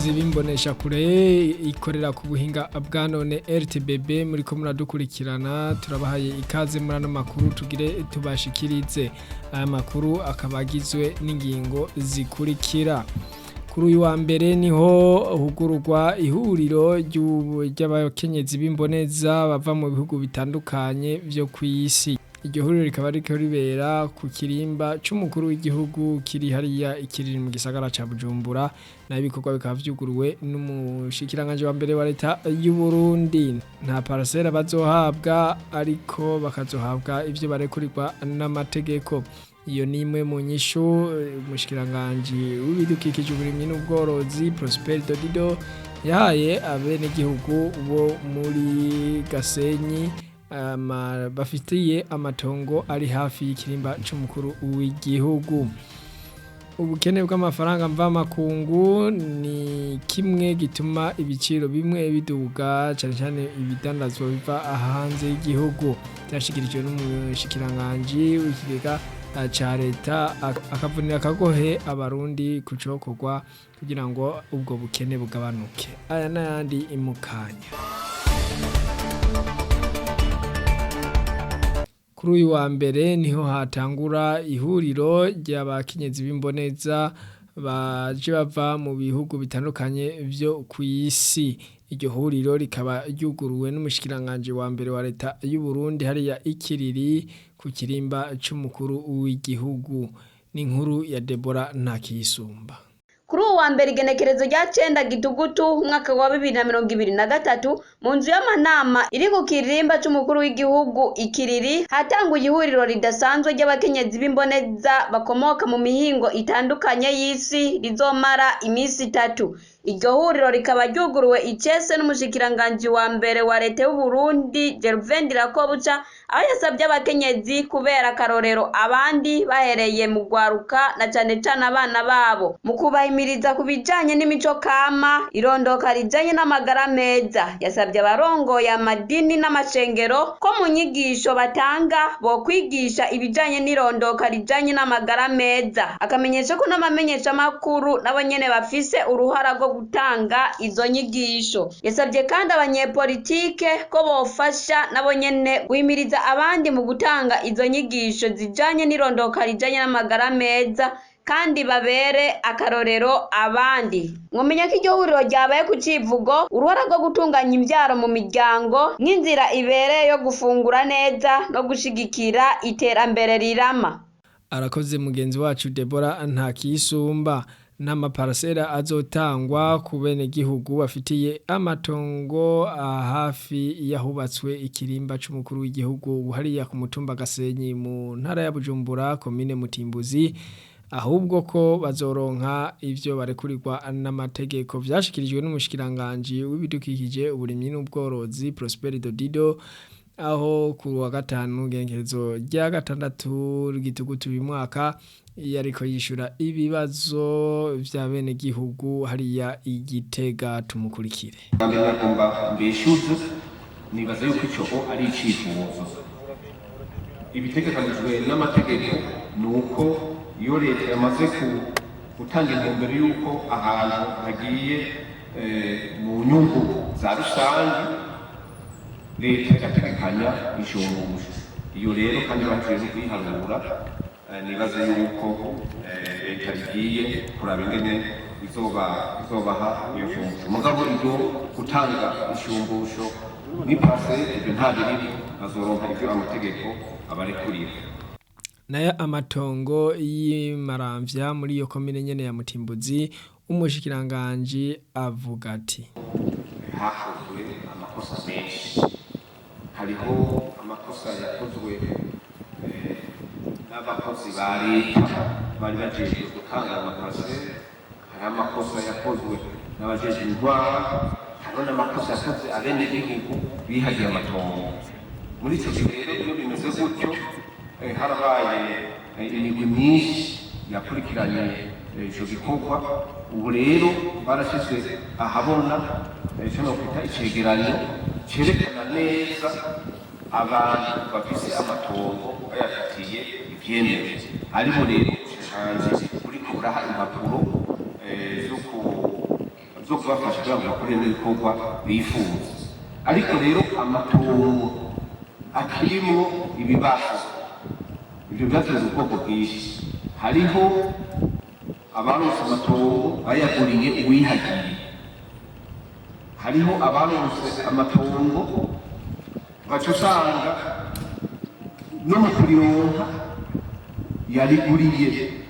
Abakunzi b'imbonesha kure ikorera ku buhinga bwa none RTBB, muriko muradukurikirana, turabahaye ikaze muri ano makuru tugire tubashikirize. Aya makuru akaba agizwe n'ingingo zikurikira: Kuri uyu wa mbere niho hugururwa ihuriro ry'abakenyezi b'imboneza bava mu bihugu bitandukanye vyo kw'isi. Iryo huriro rikaba riko ribera ku kirimba c'umukuru w'igihugu kiri hariya ikiriri mu gisagara ca Bujumbura, naho ibikorwa bikaba vyuguruwe n'umushikiranganje wa mbere wa leta y'u Burundi. Nta parasera bazohabwa, ariko bakazohabwa ivyo barekurirwa n'amategeko. Iyo ni imwe mu nyishu umushikiranganji w'ibidukikije, uburimyi n'ubworozi, Prosper Dodido, yahaye abenegihugu bo muri Gasenyi bafitiye amatongo ari hafi y'ikirimba c'umukuru w'igihugu. Ubukene bw'amafaranga mvamakungu ni kimwe gituma ibiciro bimwe biduga, cane cane ibidandazwa biva hanze y'igihugu. Vyashikirijwe n'umushikiranganji w'ikigega ca leta, akavunira akagohe Abarundi ku cokorwa kugira ngo ubwo bukene bugabanuke. Aya n'ayandi imukanya. Kuri uyu wa mbere niho hatangura ihuriro ry'abakenyezi b'imboneza baje bava mu bihugu bitandukanye vyo kw'isi. Iryo huriro rikaba ryuguruwe n'umushikiranganje wa mbere wa leta y'u Burundi hariya ikiriri ku kirimba c'umukuru w'igihugu. Ni inkuru ya Deborah Ntakiyisumba. Kuri uwu wa mbere, igenekerezo rya 9 Gitugutu umwaka wa 2023, mu nzu y'amanama iri ku kirimba c'umukuru w'igihugu Ikiriri, hatanguye ihuriro ridasanzwe ry'abakenyezi b'imboneza bakomoka mu mihingo itandukanye y'isi, rizomara iminsi 3. Iryo huriro rikaba ryuguruwe icese n'umushikiranganji wa mbere wa leta y'u Burundi, Gervain Ndirakobuca, aho yasabye abakenyezi kubera akarorero abandi bahereye mu rwaruka na cane cane abana babo, mu kubahimiriza ku bijanye n'imico kama, irondoka rijanye n'amagara meza. Yasabye abarongoye amadini n'amashengero ko mu nyigisho batanga bokwigisha ibijanye n'irondoka rijanye n'amagara meza, akamenyesha ko n'abamenyeshamakuru nabo nyene bafise uruhara rwo gutanga izo nyigisho. Yasabye kandi abanyepolitike ko bofasha nabo nyene guhimiriza abandi mu gutanga izo nyigisho zijanye n'irondoka rijanye n'amagara meza, kandi babere akarorero abandi. Mwomenya ko iryo huriro ryabaye ku civugo "Uruhara rwo gutunganya imvyaro mu miryango nk'inzira ibereye yo gufungura neza no gushigikira iterambere rirama." Arakoze mugenzi wacu Deborah Ntakiyisumba. N'amaparasera azotangwa ku benegihugu bafitiye amatongo hafi yahubatswe ikirimba c'umukuru w'igihugu hariya ku mutumba Gasenyi mu ntara ya Bujumbura, komine Mutimbuzi, ahubwo ko bazoronka ivyo barekurirwa n'amategeko. Vyashikirijwe n'umushikiranganji w'ibidukikije, uburimyi n'ubworozi, Prosper Dodido, aho ku wa gatanu genekerezo rya 6 Gitugutu uyu mwaka yariko yishura ibibazo vya bene gihugu hariya Igitega. Tumukurikire. Mbere nagomba mbeshuze, nibaza yuko ico ari icifuzo. Ibitegekanijwe n'amategeko ni uko iyo leta yamaze gutanga intumbero y'uko ahantu hagiye mu nyungu za rusange, leta irategekanya inshumbusho. Iyo rero kandi bagiye no kuyiharura, nibaza yuko leta igiye kuraba ingene izobaha iyo shumbusho. Mugabo ibyo gutanga inshumbusho n'ipase, ibyo nta birimo, bazoronka ivyo amategeko abarekurira. Nayo amatongo y'Imaramvya muri iyo komine nyene ya Mutimbuzi, umushikiranganji avuga ati: Hakozwe amakosa menshi. Hariho amakosa yakozwe n'abakozi ba leta bari bajejwe gutanga amaparasera, hariho amakosa yakozwe n'abajejwe intwaro, hariho n'amakosa yakoze abenegihugu bihagiye amatongo. Muri ico gihe rero, iyo bimeze gutyo, harabaye imigwi myinshi yakurikiranye ico gikorwa. Ubu rero barashize ahabona ico nokwita icegeranyo cerekana neza abantu bafise amatongo bayafitiye ivyemezo. Aribo rero ubushikiranganji buriko buraha impapuro zo zo kubafasha kugira ngo bakore n'ibikorwa bifuza. Ariko rero amatongo akirimo ibibazo, ibyo bibazo biri ubwoko bwinshi. Hariho abaronse amatongo bayaguriye uwihagiye, hariho abaronse amatongo baca usanga no mu kurironka yariguriye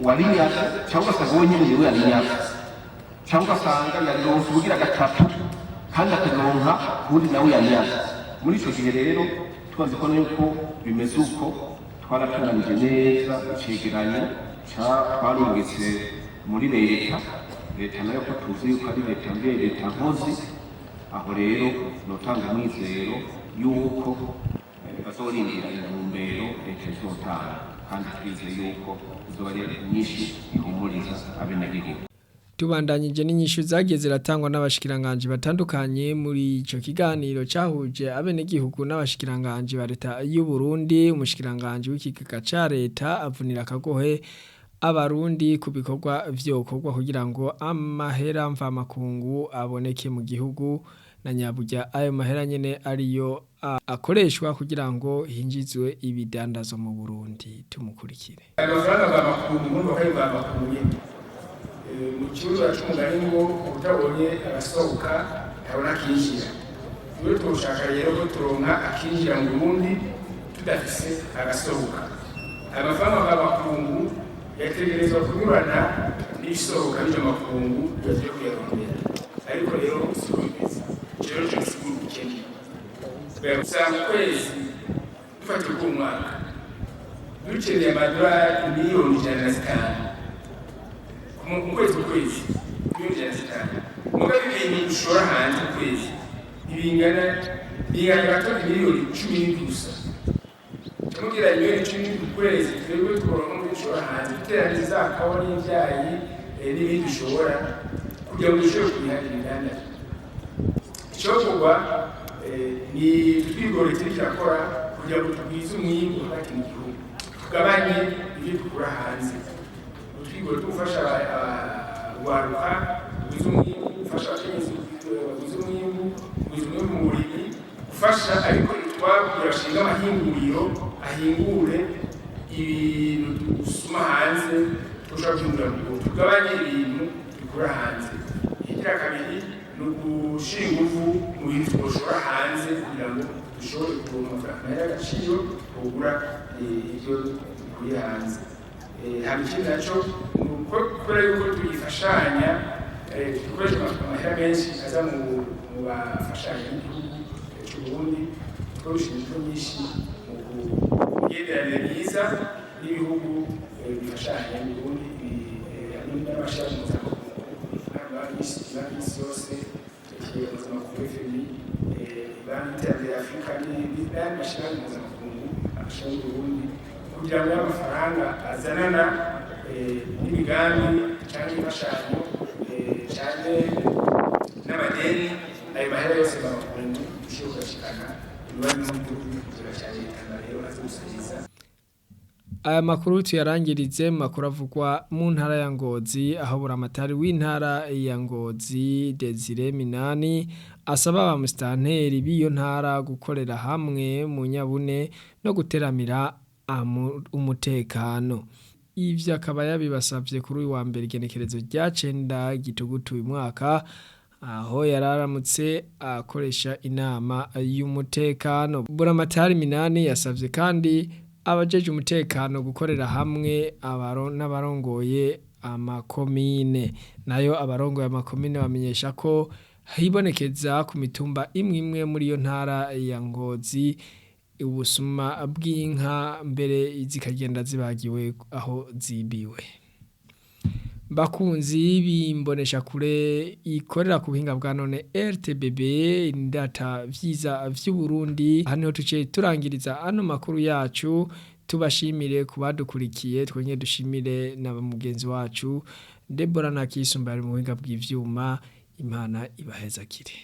uwarinyaze, cyangwa ugasanga we nyene niwe yarinyaze, cyangwa ugasanga yarironse ubugira gatatu kandi akaronka ubundi nawe yanyaze. Muri ico gihe rero tubazi ko yuko bimeze uko, twaratunganije neza icegeranyo twarungitse muri leta. Leta nayo ko tuzi yuko ari leta mbere, leta nkozi. Aho rero notanga umwizero yuko bazorindira intumbero leta izotanga, kandi twizeye yuko izoba ari nyinshi ihumuriza abenegihugu. Tubandanyije n'inyishu zagiye ziratangwa n'abashikiranganji batandukanye muri ico kiganiro cahuje abenegihugu n'abashikiranganji ba leta y'u Burundi. Umushikiranganji w'ikigega ca leta avunira akagohe abarundi ku bikorwa vyokorwa kugira ngo amahera mvamakungu aboneke mu gihugu, na nyaburya ayo mahera nyene ariyo akoreshwa kugira ngo hinjizwe ibidandazwa mu Burundi. Tumukurikire. Amafaranga mvamakungu, murumva ko ari mvamakungu nyene. Mu kibuga c'umugani ngo utabonye abasohoka ntabona akinjira. Rero tushaka rero ko turonka akinjira mu Burundi tudafise agasohoka. Amafaranga mvamakungu yategerezwa kunyurana n'ibisohoka by'ayo makungu yagiye kuyarondera, ariko rero siko bimeze. Rero ico gisigura ubukene. Usanga ukwezi dufata umwaka dukeneye amadolari miliyoni 105 mu kwezi, ku kwezi miliyoni 105. Mugabo ibintu dushora hanze ku kwezi ntibingana, bingana gato miliyoni 17 gusa. Tumubwira miliyoni 17 ku kwezi, twebwe turonka muri dushora hanze, duteranije za kawa n'ivyayi n'ibindi dushobora kugira ngo dushobore kuriha ibidandazwa. Icokorwa ni utwigoro turiko turakora kugira ngo tugwize umwimbu hagati mu gihugu, tugabanye ivyo dukura hanze. Utwigoro two gufasha urwaruka kugwiza umwimbu, gufasha abakenyezi bagwiza umwimbu, kugwiza umwimbu mu burimyi, gufasha ariko utwabo kugira bashinge amahinguriro ahingure ibintu dusuma hanze dushobora guhingura mu gihugu, tugabanye ibintu dukura hanze. Igira kabiri ni ugushira inguvu mu bintu twoshora hanze kugira ngo dushobore kuronka amafaranga y'agaciro tugura ibyo dukuye hanze. Hama ikindi naco ni uko kubera yuko tuyifashanya, dukoresha amahera menshi aza mu bafashanya n'igihugu c'Uburundi, dukoresha inguvu nyinshi mu migenderanire myiza n'ibihugu bifashanya n'Uburundi, n'amashirahamwe mpuzamakungu, banki y'isi yose, ikigega mpuzamakungu FMI, banki y'iterambere ya Afurika n'ayandi mashirahamwe mpuzamakungu afasha n'Uburundi, kugira ngo amafaranga azanana n'imigambi canke imfashanyo canke n'amadeni, ayo mahera yose mvamakungu dushobore kuyashikana iwanyu mu gihugu, ikigega ca leta rero aze gusahiriza. Aya makuru tuyarangirize mu makuru avugwa mu ntara ya Ngozi, aho buramatari w'intara ya Ngozi Desire Minani asaba ba musitanteri b'iyo ntara gukorera hamwe mu nyabune no guteramira umutekano. Ivyo akaba yabibasavye kuri uyu wa mbere igenekerezo rya 9 Gitugutu uyu mwaka, aho yararamutse akoresha inama y'umutekano. Buramatari Minani yasavye kandi abajeje umutekano gukorera hamwe n'abarongoye amakomine. Nayo abarongoye amakomine bamenyesha ko hibonekeza ku mitumba imwe imwe muri iyo ntara ya Ngozi ubusuma bw'inka, mbere zikagenda zibagiwe aho zibiwe. Bakunzi b'imbonesha kure ikorera ku buhinga bwa none RTBB, indata vyiza vy'Uburundi, hano tuciye turangiriza ano makuru yacu. Tubashimire kubadukurikiye, twongere dushimire na mugenzi wacu Deborah Nakisumba ari mu buhinga bw'ivyuma. Imana ibahezakire.